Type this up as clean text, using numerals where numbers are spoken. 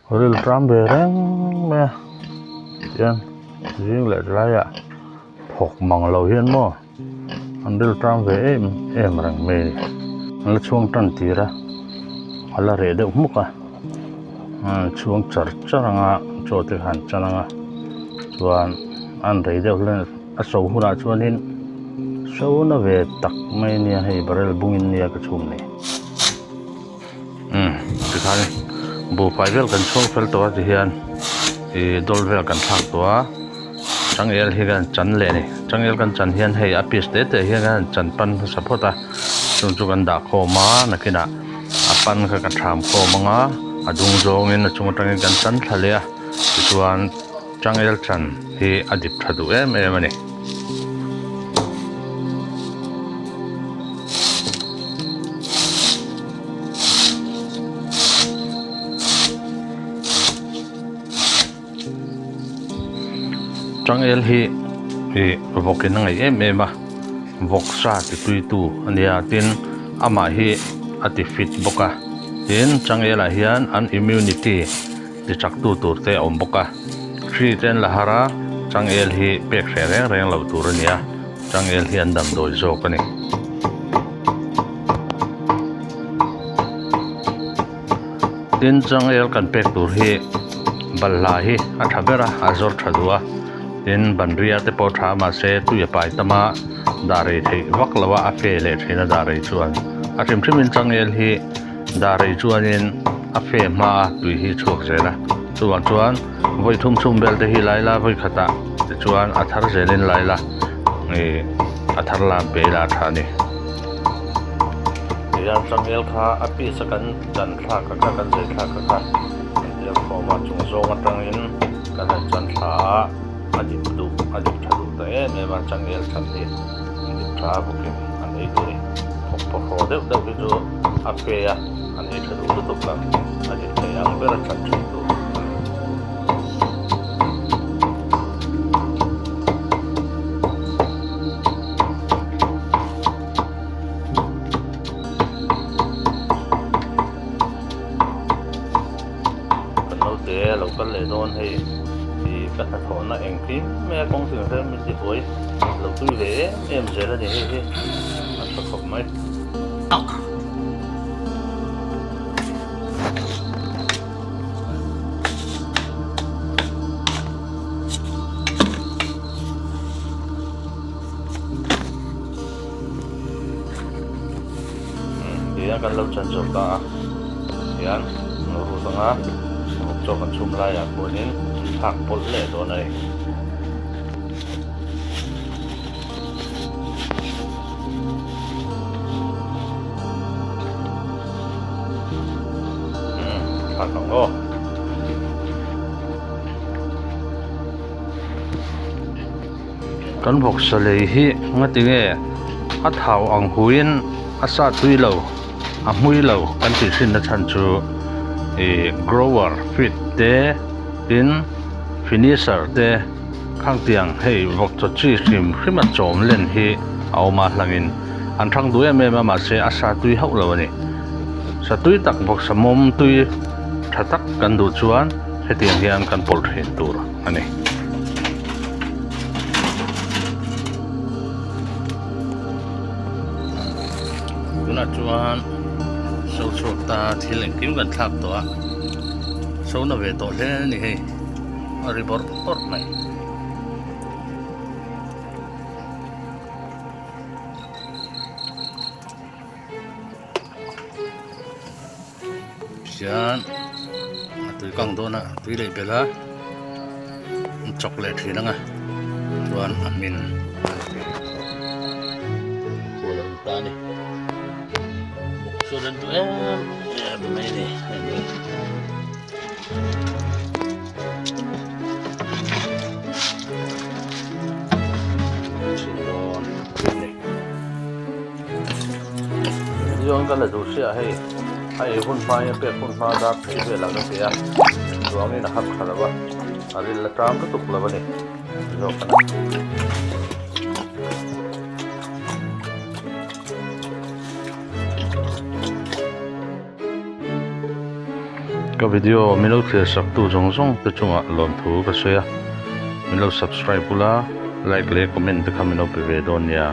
Ril tram ve reng mai a tihian zing leh tlaiah thawk mang lo hian maw an ril tram ve em em reng mai a ni an la chhuang tan tir a a la reh deuh hmuk a chhuang char char anga chaw te kha an chan anga chuan an rei deuh hle a so hunah chuanin so na ve tak mai a nia hei barrel bungin nia ka chhum ni. Umm tikhan buhfai vel kan chhung fel tawh a tihian ih dawl vel kan thlak tawh a changel hi kan chan leh a ni changel kan chan hian hei a piece te te hian kan chan pan hmasa phawt a chung chu kan dah khawm a nakinah a pan kha ka tham khawm ang a a dung zawngin a chung atangin kan chan thla leh a tichuan changel chan hi a dip tha duh em em a ni. Changel hi ih vawk in a ngaih em em a vawk sa ti tui tu a nia tin amah hi a ti fit bawk a tin changel ah hian an immunity ti chak tu tur te a awm bawk a hri te an la har a changel hi pek hreh reng reng loh tur a ni a changel hi an damdawi zawk a ni. Tin changel kan pek tur hi balhla hi a tha ber a a zawr tha duh a tin banria te pawh tha mahse tui a pai tam a dah rei theih vak lo a a fe leh thin a dah rei chuan a hrim hrim in changel hi dah rei chuanin a fe hma a tui hi chhuak zel a chuvang chuan vawi thum chhum vel te hi lai la vawi khatah tichuan a thar zelin lai la ih a thar lam pe ila a tha a ni. Tihian changel kha a piece a kan chan thlak a kha kan zai thlak a kha kan tel khawm a chung zawng atangin kan han chan thla a a dip duh a dip tha duh ta em em a changel chan hi an dip tha bawkin an ei duh a ni thawk phawhraw deuh deuh hi chu a fe a an ei tha duh lutuk lo a dip thei ang ber a chan thin tur a ni. Kan naute a lo kal leh dawn hei ih ka hnathawhna engkim mai a kawng thing hrem min ti buai lo tui ve em em zel a ni hei hi a tha khawp mai. Tihian kan lo chan zawk ta a tihian lo rut anga vawk chaw kan chhum laiah khuanin thlak pawlh leh dawn a ni. Thlak ang aw. Kan vawksa lei hi ngatinge a thau ang huiin a sa tui lo a hmui lo kan tih hrin na chhan chu ih grower feed te tin finisher te khang tiang hei vawk chaw chi hrim hrim a chawm len hi a awm a hlangin an thang duh em em a mahse a sa tui hauh lo a ni sa tui tak vawksa mawm tui tha tak kan duh chuan hetiang hian kan pawlh thin tur a ni. Tunah chuan so chhuak ta thil engkim kan thlak tawh a so na ve tawh hle a ni hei a ri bawrh bawrh mai. Hian a tui kang dawn a tui leh belh a an chawk leh thin ang a chuan a hmin khual a awm ta a ni chuan an duh em em mai a ni hei hi. Chuan ka la duh sia hei a ei hun hma in a pek hun hma dar thei vel ang a ti a chuangin a hak tha lo a a ril la ṭam lutuk lo a ni zawk a ni. Ka video min lo thlir sak tu zawng zawng te chungah lawmthu ka sawi a, min lo subscribe ula, like leh comment te kha min lo pe ve dawn nia.